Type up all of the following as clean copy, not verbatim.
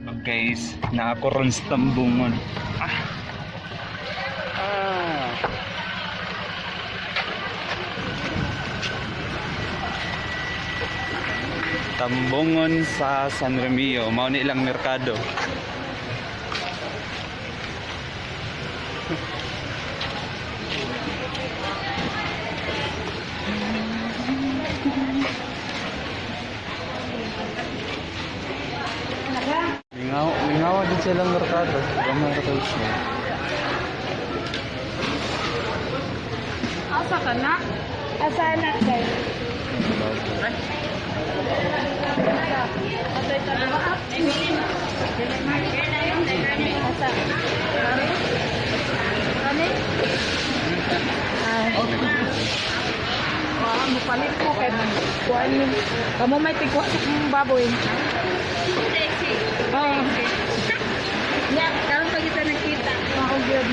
Okay, naa ko ron sa Tambungon. Ah. Ah. Tambungon sa San Remio, mao ni ilang merkado. Mingaw, mingaw din silang merkado. Gamay ra kayo siya. Asa ka na? Asa na kay? Asa? Kani? Wow, mupalit ko kay kuan ni. Kamo may tigwa sa akong baboy. Oh. Ya, karon pa kita nagkita. Mao gyud.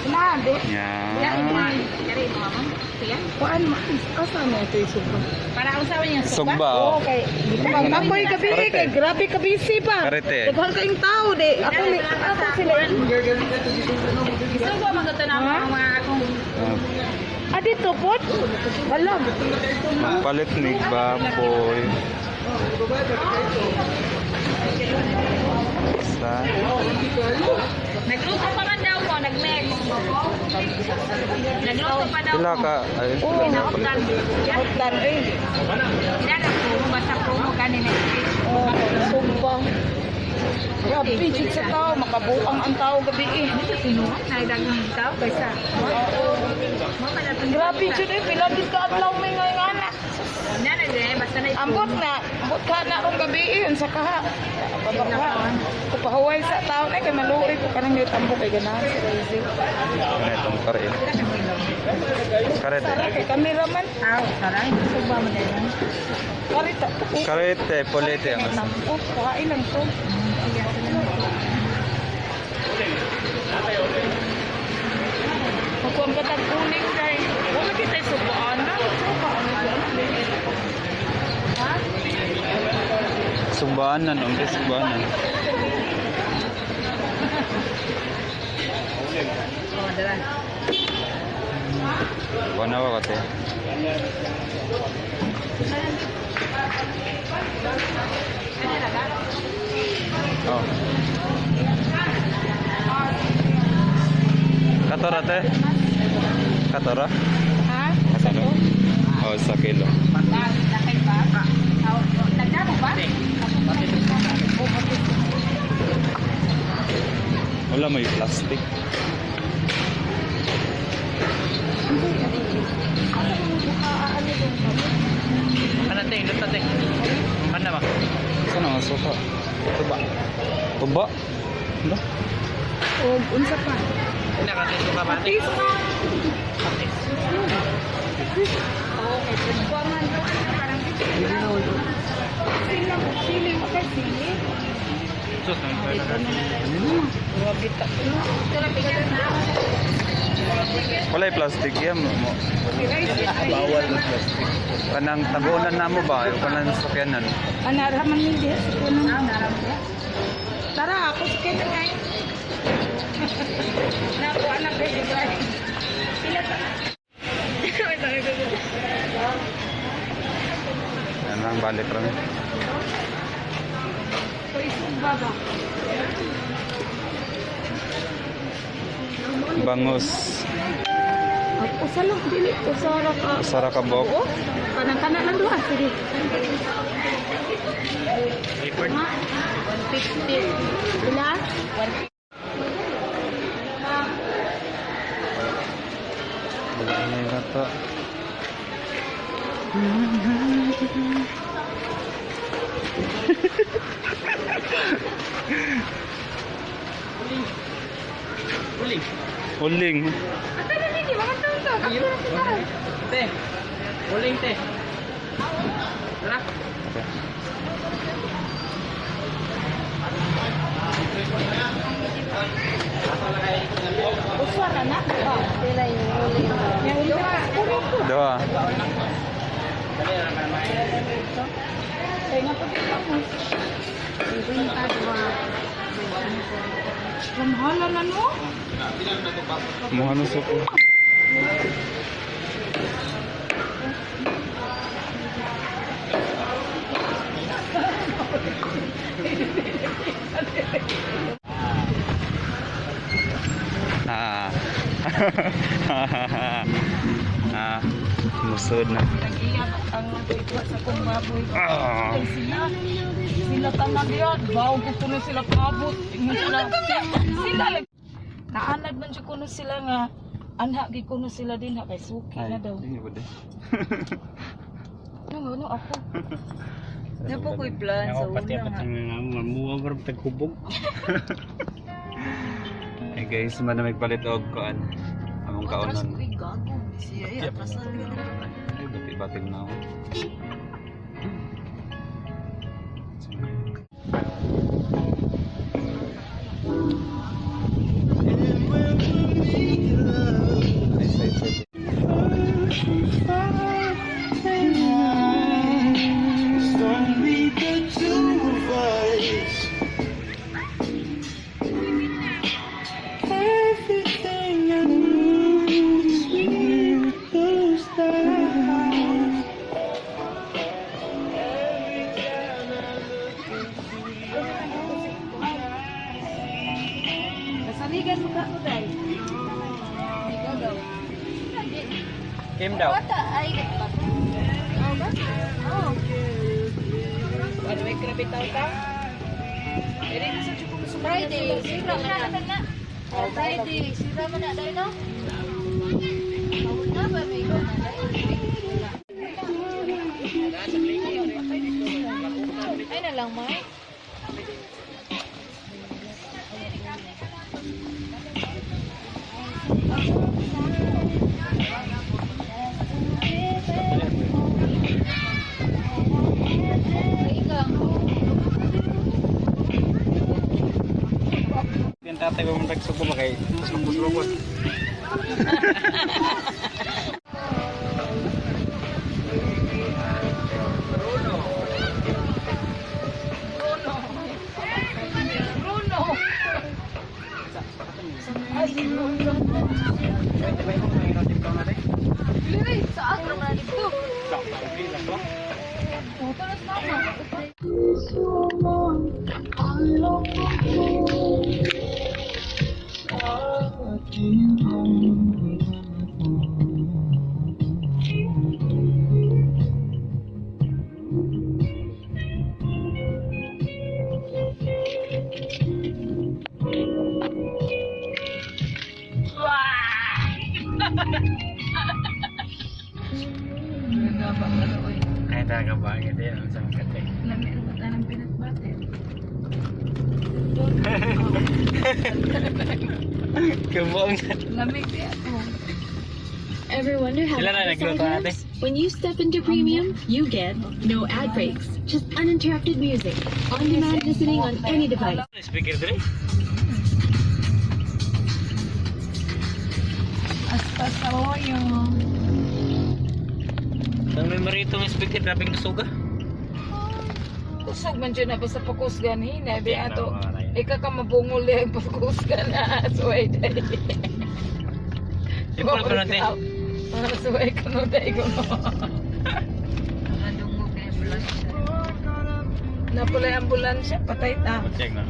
Na, di. Yeah. Kari mo ma'am. Siya. Kuan ma asa na ito isugba. Para usawan niya Sugba. Oo, Oh. kay ako'y gabi eh, kay grabe ka busy pa. Karete. Daghan kaayong tao di. Ako ni ako sila. Sugba man to na mga akong Ah, Ah, dito po? Wala. Palit ni baboy. Sa Nagluto pa man daw mo, nag-mix. Nagluto pa daw pila mo. ka ay Oo. pila ka palit. Outlan eh. Kinala ko, basta ko mo kanin next. Oh, sugba. Grabe jud sa tao, makabuang ang tao gabi eh. Tinuod na daghang tao kaysa. Mo man atong Grabe jud eh, pila jud ka adlaw may ngay anak. Na na eh, basta na Ambot na, ambot ka na rong gabi eh, unsa ka ha. Baba Kupahuway sa tao na kay maluoy ko kanang tambok kay ganahan si Rosie. Ano itong kare? Karete. Sara kay cameraman. Aw, saray, sugba mo dahil. Karita. Karete, polete ang asa. Oh, kain lang to. Magkuhan ka tag-uling kay. Wala kita subaan na. Subaan na. Ha? Sugbaanan, unti sugbaanan. Oh, dara. Wanawa ka te. Oh. Katora te? Katora? Ha? Katora? Oh, sa kilo. Lakay ba? Aw, tagda mo ba? Wala may plastic. Ano te, luto te. Ano ba? Saan ang suka? Tuba. Tuba? Ano? O, unsa pa? Nakatito ka ba? Patis. Patis. Sili, sili, okay, sili. Sus, Grabe ta. Wala yung plastic yan mo. Bawal. Kanang tagunan na mo ba? Yung kanang sakyanan. Anaraman ni diha sa kunang. Tara, ako sa kanya kay. Naku, anak kay Pila ta? Yan lang, balik rami. So, isugba ba? Bangus. Usa lang dili, usa ra ka. Usa ra ka buok. Oo. Kanang kana lang duha sige. Report. 150. Pila? Wala na yung rata. Uling. Uling. Ata na nini, mga taon. Ako na sila. Te. Uling te. Tara. Okay. Usa ra na. Pila yung uli. Yung duha. Duha. ba? Kaya nga pag mo. Mahala na, no? Mukha na suko. Ah. Ah, musod na. Nag-iyak ang nagkuha sa kong baboy. Ah. Ay, sila tanan diyan. Bawo ko kuno sila kaabot. Ingon sila. Sila lang. Naanad man jud kuno sila nga anha gi kuno sila din ha kay suki na daw. Ay, ba din? No, no ako. Di po ko'y plan sa Ako pati una nga. pati nga mamuha bro taghubog. Hey guys, manamig palit og kuan. Among Atras kaunon. ko'y gago. Siya ay atras na rin. Ay, bati-bating na ako. Ay, side, side. It's only the two of us. Everything I knew is with those eyes. Nasaligan mo ka ko dai. Ikaw daw. Kim daw. Bata ay Oo ba? Oo. Ano ay grabe taw ta? Dili na sa jud ko Friday, sira man na. Oh, Friday, sira man na dahil no? Bawal na ba may ikaw na dahil? Ay na lang, Mike. Ay, ikaw. Yan tatay ba mong tagsubo ba kay lupos-lupos. Bruno. Bruno. Ay, si Bruno. Dili Sa agro man dito. Ay talaga ba gid ang sa kate. Lami ang bata ng peanut butter. Kabuang Lamig di ako. Ever wonder how Sila na Spotify nagluto ate. works? When you step into premium, you get no ad breaks, just uninterrupted music, on-demand listening on any device. Speaker dire. Hasta sa oyo. Ang memory itong speaker grabing kusuga. Kusog man dyan na basta pakusgan hina. Bi ato. Ika ka mabungol yung pakusgan na. Suway day. Simple ko natin. Para suway ko no day ko no. Madungog kay ambulansya. Napulay ambulansya. Patay ta. Check na.